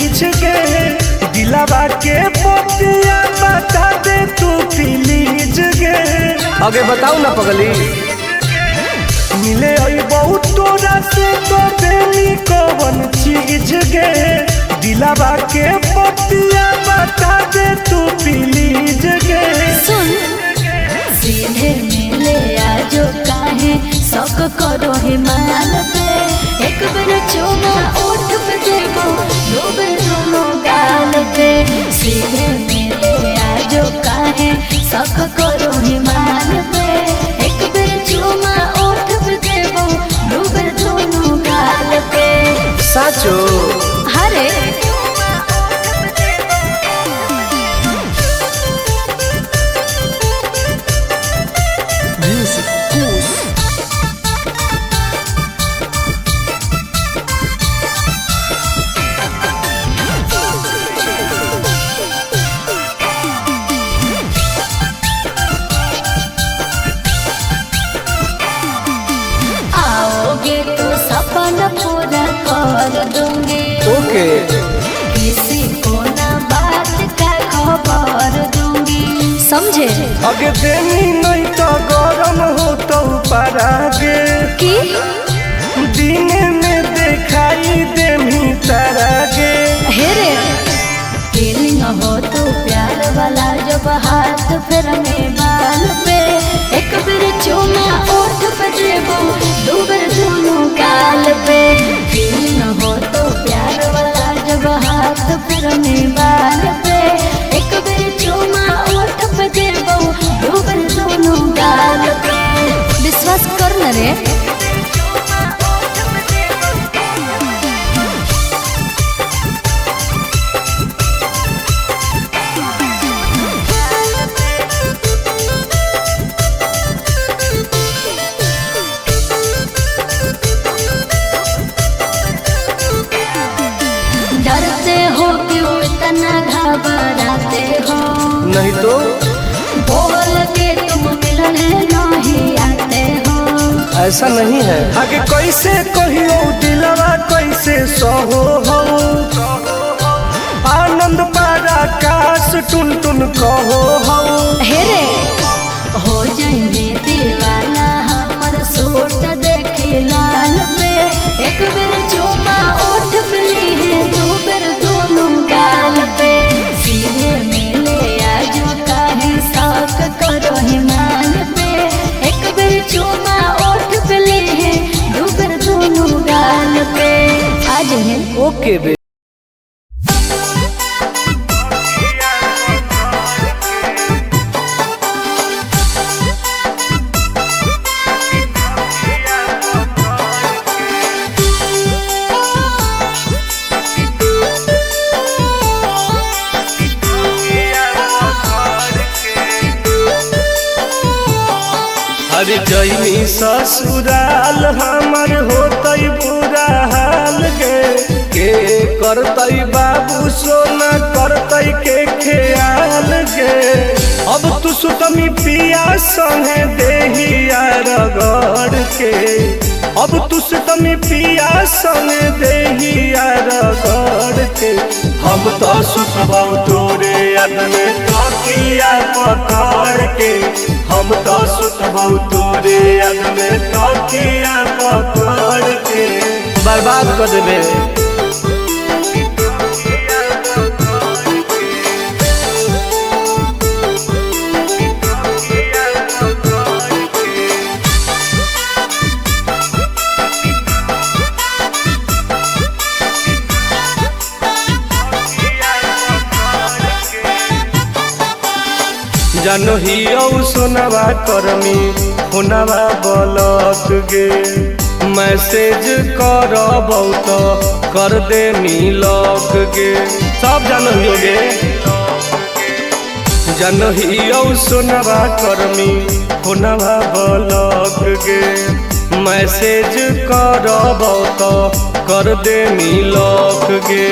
चीज के। दिलावा के पतिया बता दे तू प्लीज गे। आगे बताऊ ना पगली। मिले आई बहुत तोरा से तो देनी कवन चीज गे। दिलावा के पतिया बता दे तू प्लीज गे। सुन, सीधे मिले आजो काहे शौक करो हिमाल पे। एक बेर चुमा ओठ पे देबो, दो बेर दोनों गाल पे। सीधे मिले आजो काहे शौक करो हिमाल पे। एक बेर चुमा ओठ पे देबो, दो बेर दोनों गाल पे। साचो। हरे आओगे तो सपना पूरा कर दूंगी। ओके। किसी को ना बात का खबर दूंगी, समझे? अगे देनी नहीं तो गरम हो तो परागे। कि दिन में दिखाई देमी तारागे। हे रे फीलिंग हो तो प्यार वाला जब हाथ फिरने बाल पे। एक बेर चूमा ओठ पे देबो, दो बेर दोनों गाल पे। फीलिंग हो तो प्यार वाला जब हाथ फिरने बाल पे। एक बेर चूमा ओठ पे देबो, दो बेर दोनों गाल पे। विश्वास कर न रे। डरते हो क्यों इतना घबराते हो? नहीं तो। बोल के तुम मिलने नहीं आते हो। ऐसा नहीं है। आगे कैसे कहियो दिलवा कैसे सहो हो। आनंद पारा काश टुन टुन कहो हो। हे रे हो जाएंगे दीवाना हमर सूट देखे लाल पे। एक बेर चूमा ओठ पे ली है, दो बेर दोनों गाल पे। सीधे मिले आजो काहे शौक करो हिमाल पे। एक बेर चूमा ओठ पे ली है, दो बेर दोनों गाल पे। आज है। ओके बे। अरे जैनी ससुराल हमर होतई बुरा हाल गे। के करतई बाबू सोना करतई के ख्याल गे। अब तू सुतमी पिया संगे देहिया रगड़ के। अब तू सुतमी पिया संगे देहिया रगड़ के। हम तो सुतबौ तोरे याद में तकिया पकड़ के। हम तो सुतबौ तोरे याद में तकिया पकड़ के। बर्बाद कर देबे। जानो ही औ सोनवा करमी फोनवा बलक गे। मैसेज करबौ तो कर दे मिलक गे। सब जानो ही गे। जानो ही औ सोनवा करमी फोनवा बलक गे। मैसेज करबौ तो कर दे मिलक गे।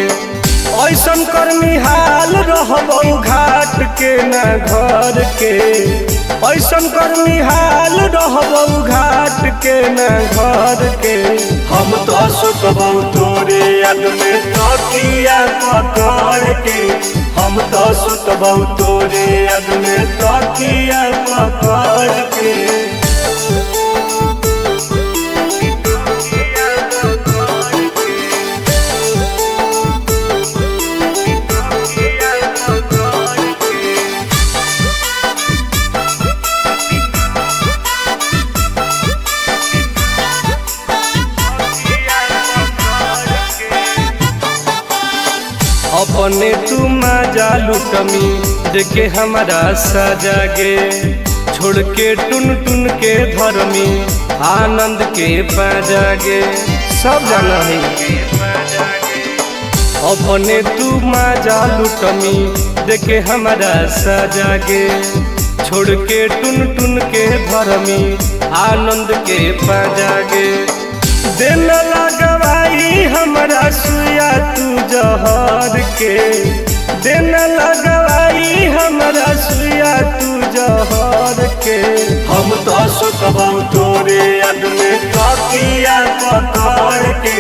ऐसन कर्मी हाल रहबौ घाट के ना घर के। ऐसन करनी हाल रहबौ घाट के न घर के। हम तो सुतबौ तोरे याद में तकिया पकड़ के। हम तो सुतबौ तोरे याद में तकिया पकड़ के। अपने तू मजा लुटमी देखे हमारा सजा गे, छोड़ के टुन टुन के धर्मी आनंद के पाजा गे। सब जाना है अपने तू मजा लुटमी देखे हमारा सजा गे, छोड़ के टुन टुन के धर्मी आनंद के पाजा गे। दिल लगवाई हमरा सुया तू जहर के। दिन लगवाई हमरा सुया तू जहर के। हम तो सुतबौ तोरे याद में तकिया पकड़ के।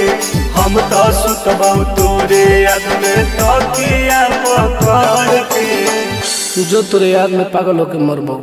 हम तो सुतबौ तोरे याद में तकिया पकड़ के। जो तोरे याद में पागल होके मरबो।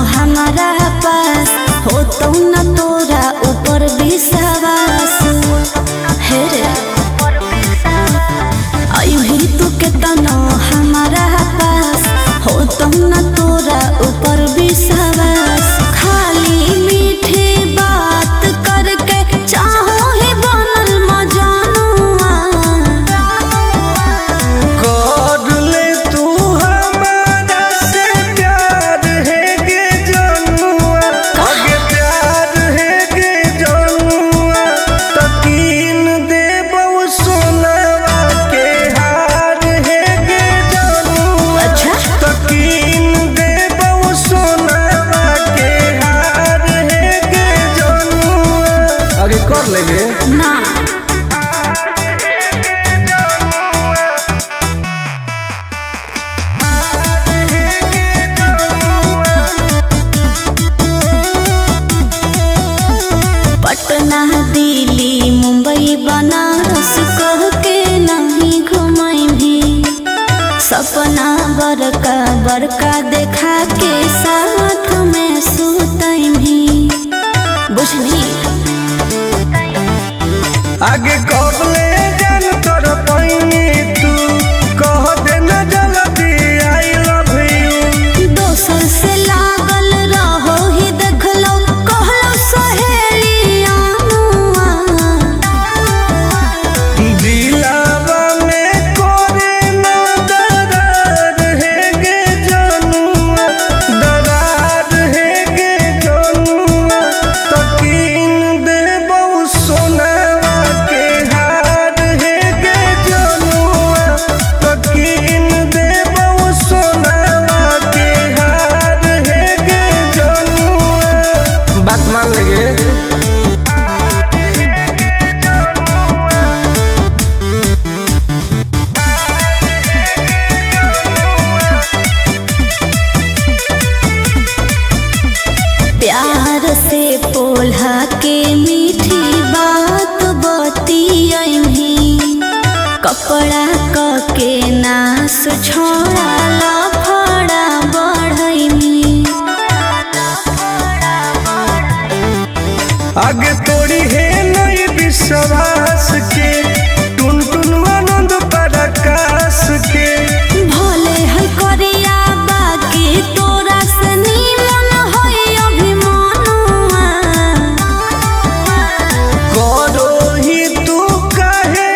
हमारा पास हो तो न तोरा ऊपर विश्वास हे रे। अयुही तू के तनो हमारा पास हो तो न तोरा ऊपर विश्वास। खाली मीठी बात करके चाहो ही बनल मजनुआ। कर ले तू हमारा से प्यार है गे जनुआ, आगे प्यार है गे जनुआ, तकीन देबौ सोनावा के हार है गे जनुआ। अच्छा। तकीन देबौ सोनावा के हार है गे जनुआ। आगे कर लेंगे ना पटना दिल्ली मुंबई बनारस कह के नहीं घुमाई, सपना बड़का बड़का देखा के साथ में सुतई बुझली। आगे कबले जान तोर पैनी तू कह दे न जल्दी I love you. दोसर से लागल रहो ही देखलो कहलो सहेलिया मुआ। दिलावा में कोरे न दरार है गे जनुआ, दरार है गे जनुआ, तकीन देबौ सोनावा के हार है गे जनुआ, तकीन देबौ सोनावा के हार है गे जनुआ। बात मान लेंगे। प्यार से पोल्हा के मीठी बात बतियही, कपड़ा क के नास छोड़ा लफड़ा बढ़ैनी। आगे तोड़ी है नहीं विश्वास के टुन टुन आनंद पराकाश के। भोले है करिया बाकी तोरा से नीमन है अभिमानुआ। करो ही तू कहे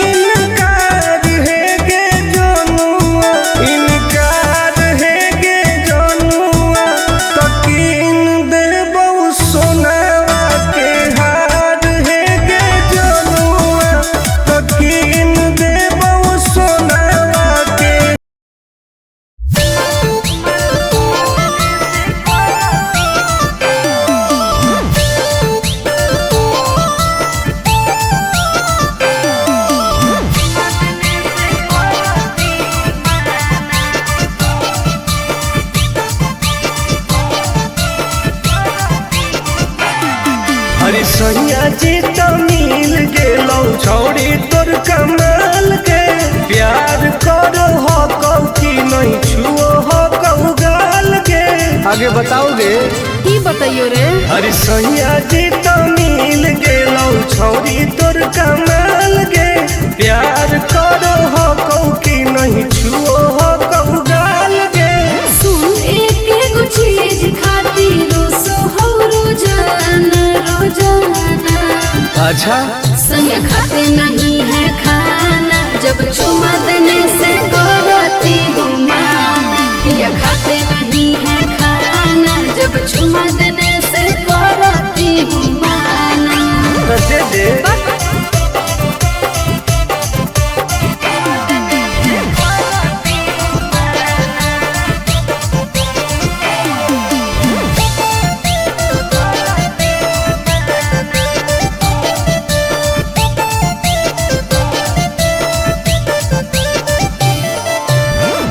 इनकार है गे जनुआ, इनकार है गे जनुआ, तकीन देबौ सोनावा के हार है गे जनुआ। आगे बताओगे? की बताइयो रे? अरे सैया जी तो मिल गेलौ छौरी तोर कमाल गे। प्यार करो हो कौ की नहीं छुओ हो कौ गाल गे। सुन एक एगो चीज खातिर रोसो हो रोजाना रोजाना। अच्छा। संग खाते नहीं है खाना जब चुमा देने से करती हूँ माना। या खाते नहीं है खाना जब चुमा देने से करती हूँ माना। तो दे दे।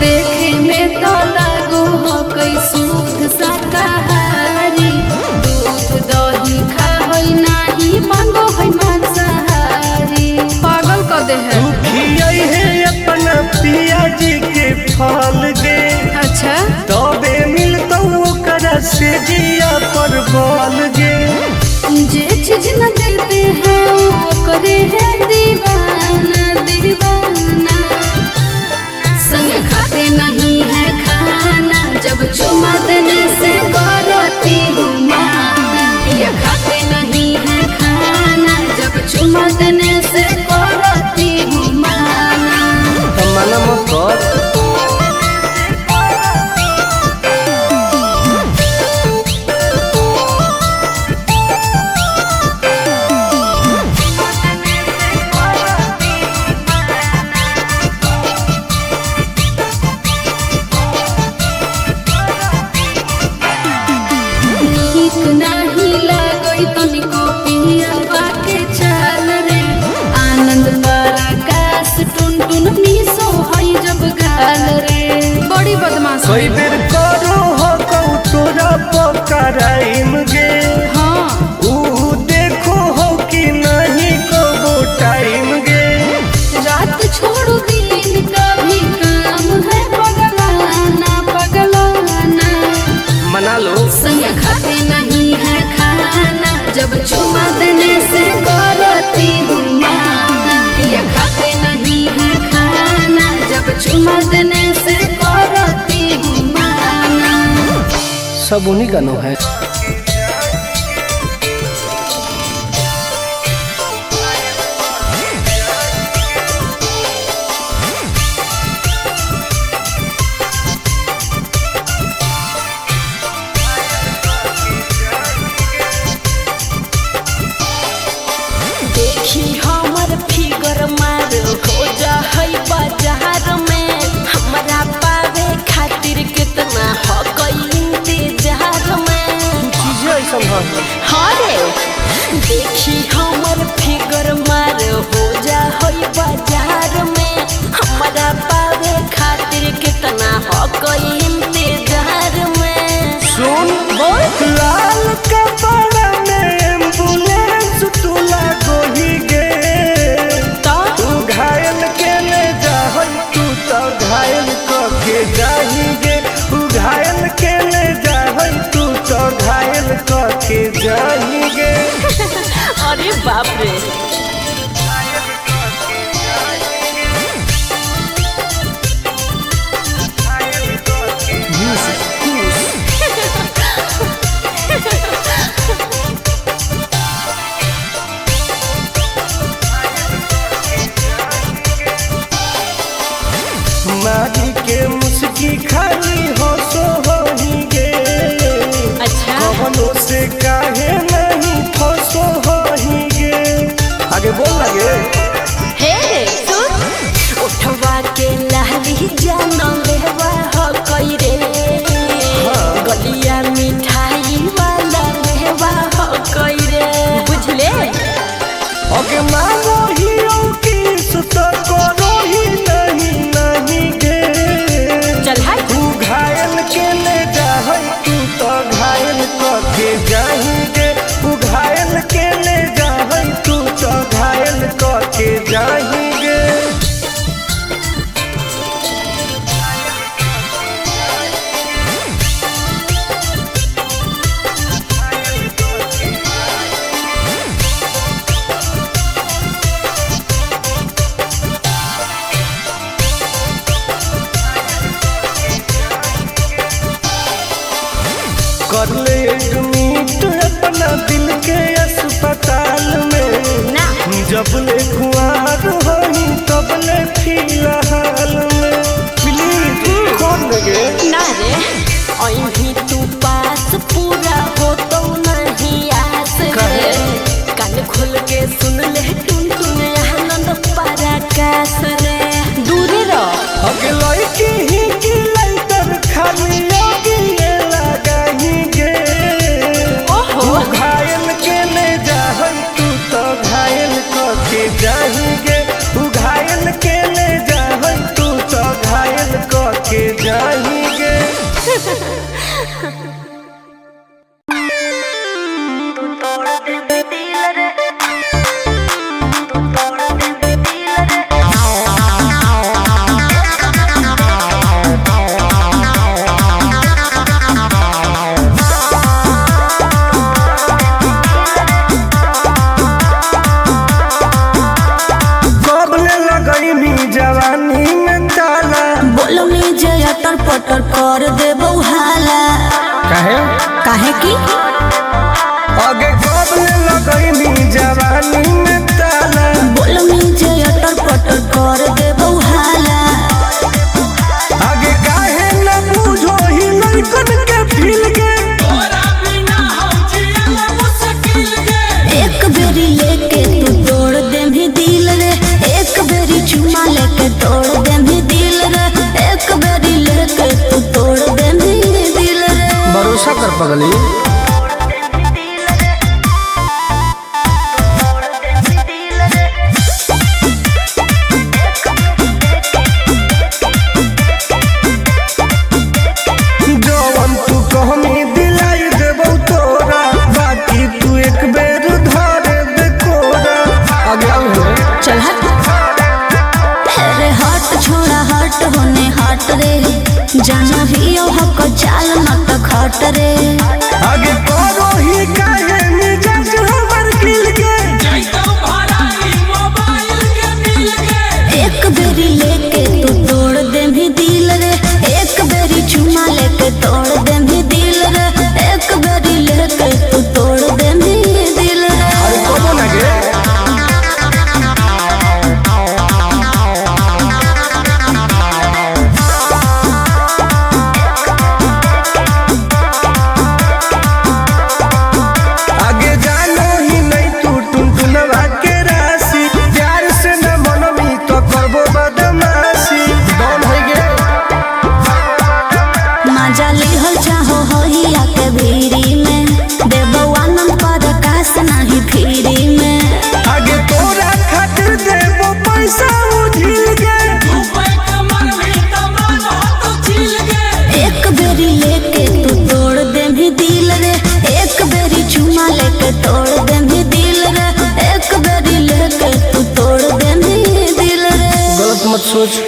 देखे में तो लागो हो कई शुद्ध शाकाहारी। दूध दही खा होई नाही मांगो होई मांसाहारी। पागल कर दे है। तू खियाई है अपना पिया जी के फल गे। अच्छा। तबे मिलतौ ओकरा से जिया पर बल गे। जे चीज न देते हैं वो करे है दीवाना दीवाना। संग खाते नहीं है खाना जब चुमा देने से करती हूँ माना। या खाते नहीं है खाना जब चुमा देने से करती हूँ माना। तो मना मत कर। नीक नाही लागई तनिको पियवा के चाल रे। आनंद पराकाश टुन टुन मिसो हई जब गाल रे। बड़ी बदमाश। कई बेर करो हो कौ तोरा पकड़ाइम गे। हाँ। ऊ देखो हो कि नहीं कबो टाइम गे। रात छोड़ो दिन का भी काम है पगलाना पगलाना। मना लो। संग खाते नहीं है खाना जब चुमा देने से करती हूँ माना। या खाते नहीं है खाना जब चुमा देने से करती हूँ माना। सब उन्हीं का नो है। देखी हमर फिगर मार हो जा है बाजार में। हमरा पावे खातिर कितना हो इंतजार में। चीजें ऐसा है। हाँ रे। देखी हमर फिगर मार हो जा है बाजार में। हमरा पावे खातिर कितना हो इंतजार में। सुन बोल। लाल कपड़ा में एम्बुलेंस तू लागोही गे। तो तू घायल के ले जाहई तू तो घायल क के जाही गे। तू घायल के ले जाहई तू तो घायल क के जाही गे। अरे बाप रे। मारी के मुस्की खाली हो सो होही गे। अच्छा। कवनो से काहे नहीं फसो होही गे। आगे बोल लगे। हे सुन। उठवा के लाली जान लेवा हो कई रे। गलिया मिठाई वाला लेवा हो कई रे। बुझले? ओके मानो ही ओ की सुत करो ही नहीं नहीं गे। चल हट। तू घायल के ले जाहई तू तो घायल क के जाही गे। तू घायल के ले जाहई तू तो घायल क के जाही गे। जबले कुआर होई तबले फिलहाल में। प्लीज कौन लगे ना रे अही तू पास पूरा हो तो नहीं आस रे। कान खोल के सुन ले टुन टुन आनंद पराकाश रे। दूर रह अगे लड़की ही की लाइटर खाली अगिए लगाही गे। ओहो। तू घायल के ले जाहन तू तो घायल क के जाही गे। तू घायल के ले जाहन तू तो घायल क के जाही गे। कबले लगैनी जवानी में ताला। बोलनी जे अटर पटर कर दे हाला। काहे काहे की आगे कबले लगैनी जवानी में ताला। बोलनी जे अटर पटर कर दे हाला। आगे काहे न बूझो ही लड़कन के फील के। एक बेरी लेके तू तोड़ दे भी दिल रे। एक बेरी चुमा लेके तोड़ दे भी दिल रे। एक बेरी लेके तू तोड़ दे भी दिल रे। भरोसा कर पगली। जवन तू कहमी दिलाई देबौ तोरा, बाकी तू एक बेर धरे दे कोरा। आगे आओ रे। चल हट अरे हट छोड़ा हट होने हट रे। जाना ही ओ हक चाल मत खट रे। आगे करो ही काहे मिजाज हमर खिल के। एक बेरी लेके तू तोड़ दे भी दिल रे। एक बेरी चुमा लेके तोड़ दे भी दिल रे। एक बेरी लेके तू तोड़ दे भी दिल रे। अरे कबो ना गे। आगे जानो ही नहीं तू टुनटुनवा के राशि। प्यार से न मनमी तो करबो बदमाशी। डॉन है गे। मजा लिहल चाहो होहिया के भीरी में। देबो आनंद पर कास नहीं फिरी में। आगे तोरा खातिर देबो पैसा उझिल के। एक बेरी लेके तू तोड़ दे भी दिल रे। एक बेरी चुमा लेके तोड़ दे भी दिल रे। एक बेरी लेके तू तोड़ दे भी दिल रे। गलत मत सोच।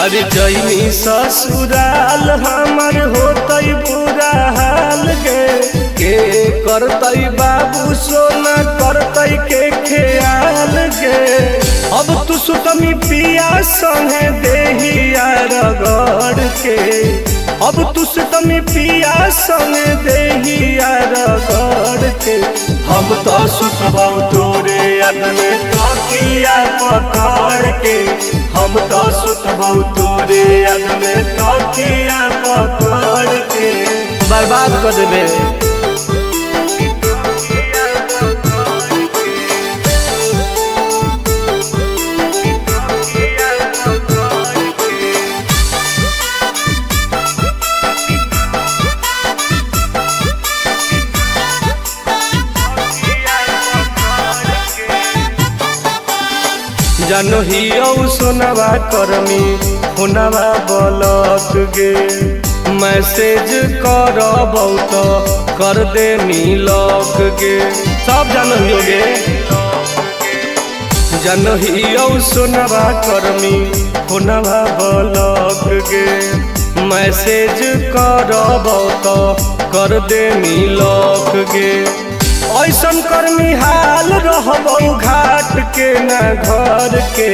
अरे जैनी ससुराल हमर होतई बुरा हाल गे। के करतई बाबू सोना करतई के ख्याल गे। अब तू सुतमी पिया संगे देहिया रगड़ के। अब तू सुतमी पिया संगे देहिया रगड़ के। हम तो सुतबौ तोरे अगने तकिया पकड़ के। हम तो सुतबौ तोरे अगने तकिया पकड़ के। बर्बाद कर देबे। जानो ही औ सोनवा करमी होनवा बलक गे। मैसेज करबौ तो कर दे मिलक गे। सब जानो ही गे। जानो ही औ सोनवा करमी फोनवा ब्लॉक गे। मैसेज करबौ तो कर देमी लॉक गे। ऐसन कर्मी हाल रहबौ घाट के ना घर के।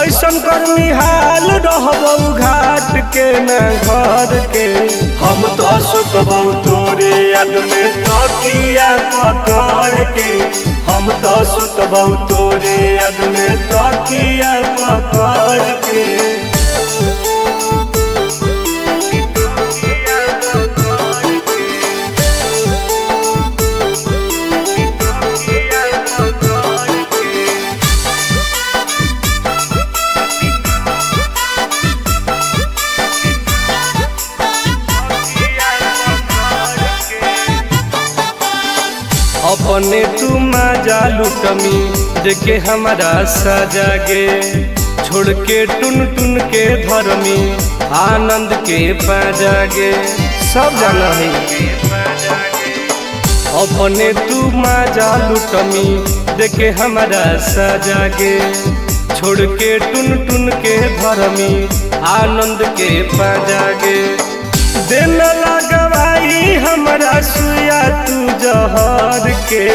ऐसन कर्मी हाल रहबौ घाट के ना घर के। हम तो सुतबौ तोरे याद में तकिया पकड़ के। हम तो सुतबौ तोरे याद में तकिया पकड़ के। अपने तू मजा लुटमी देखे हमारा सजा गे। छोड़ के टुन टुन के धर्मी आनंद के पाजा गे। सब जाना है अपने तू मजा लुटमी देखे हमारा सजा गे। छोड़ के टुन टुन के धर्मी आनंद के पाजा गे। दिन लगवाई हमरा सुया तू जहर के।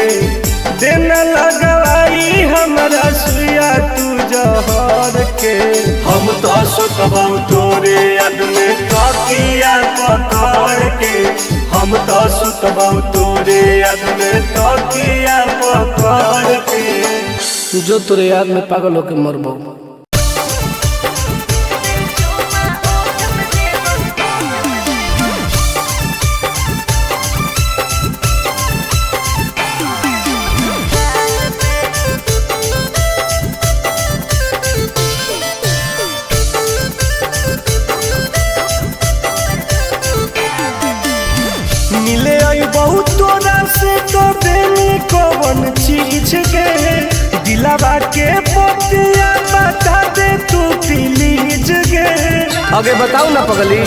दिन लगवाई हमरा सुया तू जहर के। हम तो सुतबौ तोरे याद में तकिया पकड़ के। हम तो सुतबौ तोरे याद में तकिया पकड़ के। जो तोरे याद में पागल होके मरबौ। मिले बहुत तोरा से तो देनी कौन चीज के। दिलावा के पतिया बता दे तू प्लीज गे। आगे बताओ ना पगली।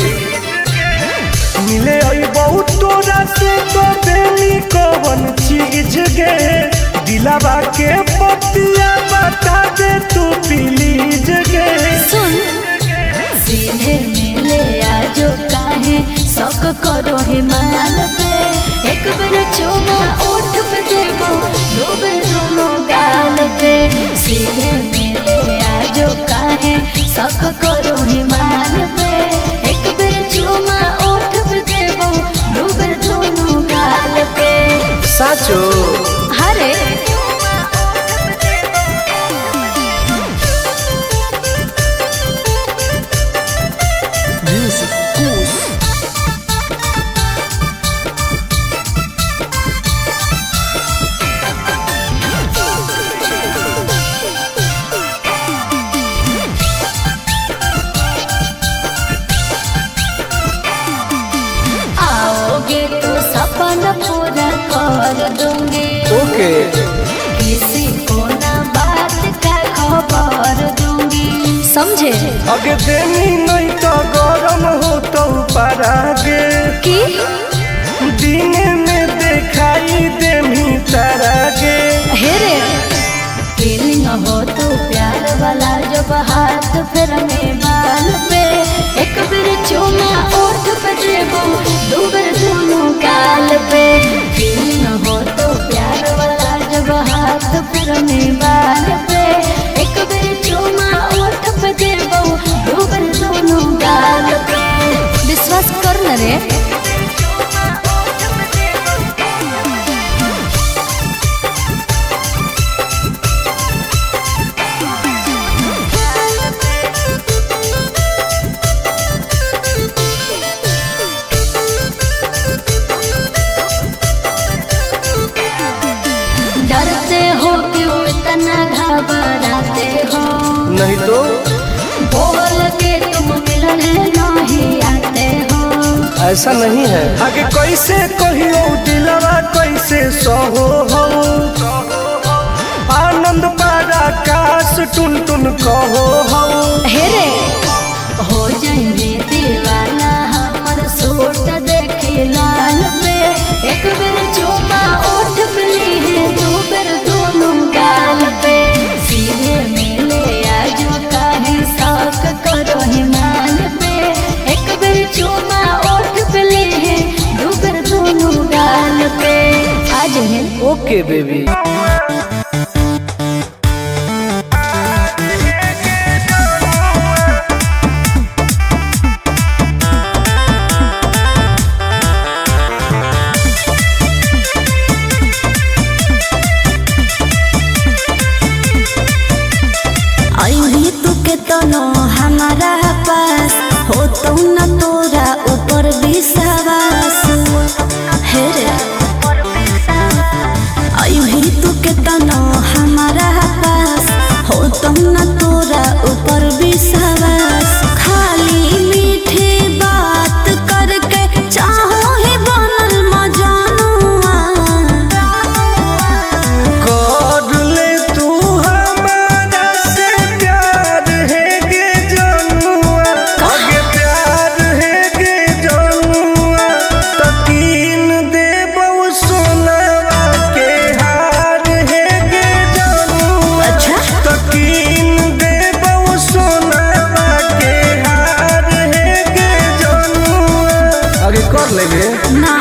मिले बहुत तोरा से तो देनी कौन चीज गे। दिलावा के पतिया बता दे तू प्लीज गे। सुन सीधे मिले आजो काहे शौक करो हिमाल पे। एक बेर चूमा ओठ पे देबो दो बेर दोनों गाल पे। सीधे मिले आजो काहे शौक करो हिमाल पे। एक बेर चूमा ओठ पे देबो दो बेर दोनों गाल पे। साचो हरे आओगे तो सपना पूरा कर दूंगी। ओके किसी को ना बात का खबर दूंगी। समझे अगे देनी नहीं तो गरम हो तो परागे। की दिन में दिखाई देमी तारागे। हेरे फीलिंग हो तो प्यार वाला जब हाथ फिर में बाल पे। एक बेर चूमा ओठ पे देबो दो बेर दोनों गाल पे। फीलिंग हो तो प्यार वाला जब हाथ फिर में बाल पे। एक बेर चूमा ओठ पे देबो दो बेर दोनों गाल पे। विश्वास कर न रे। डरते हो क्यों इतना घबराते हो? नहीं तो बोल के तुम मिलने नहीं आते हो। ऐसा नहीं है। आगे कैसे कहियो दिलवा कैसे सहो हो। आनंद पारा काश टुन टुन कहो हो। हेरे हो जाएंगे दीवाना हमर सूट देखे लाल पे। एक बेर चूमा ओठ पे ली दो बेर दोनों गाल पे। सीधे मिले आजो काहे शौक Okay baby. अभी तू के तनो हमारा पास हो तो न तोरा ऊपर विश्वास हे रे। अभी तू के तनो हमारा पास हो तो न तोरा ऊपर विश्वास। खाली मीठी बात करके चाहो ही बनल मजानुआ। कर ले तू हमारा से प्यार है गे जनुआ, आगे प्यार है गे जनुआ, तकीन दे बहु सोनवा के हार है गे जनुआ। अच्छा। तकीन दे बहु सोनवा के हार है गे जनुआ। आगे कर लेंगे ना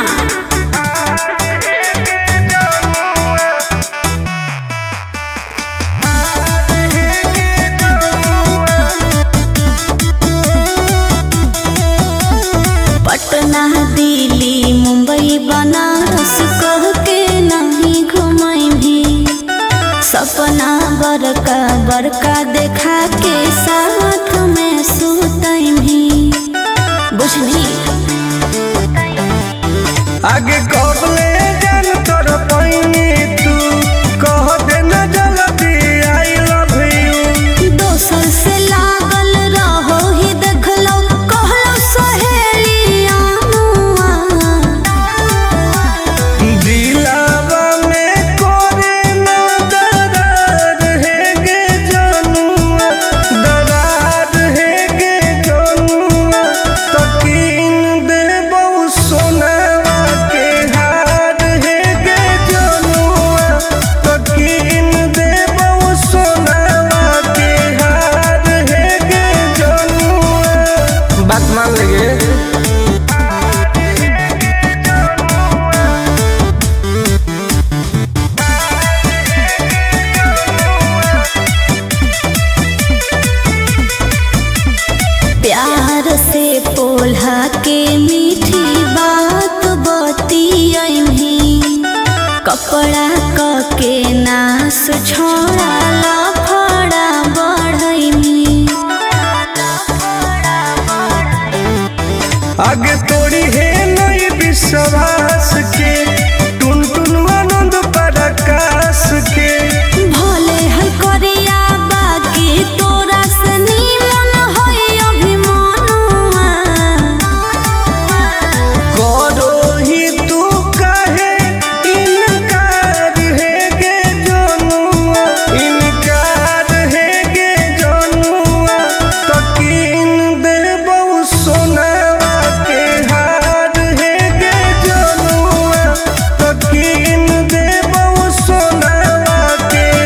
पटना दिल्ली मुंबई बनारस कह के नहीं घुमाई सपना बड़का बड़का देखा के साथ में सुतई बुझनी। आगे कबले जान तोर पैनी तू कह दे न जल्दी I love you. दोसर से लागल रहो ही देखलो कहलो सहेलिया मुआ। दिलावा में कोरे न दरार है गे जनुआ, दरार है गे जनुआ, तकीन दे बहु सोनवा के हार है गे जनुआ, तकीन दे बहु सोनवा के हार है गे जनुआ। बात मान लेंगे। प्यार से पोल्हा के मीठी बात बतियही कपड़ा क के नास छोड़ा लफड़ा बढ़ैनी। आगे तोड़ी है नहीं विश्वास।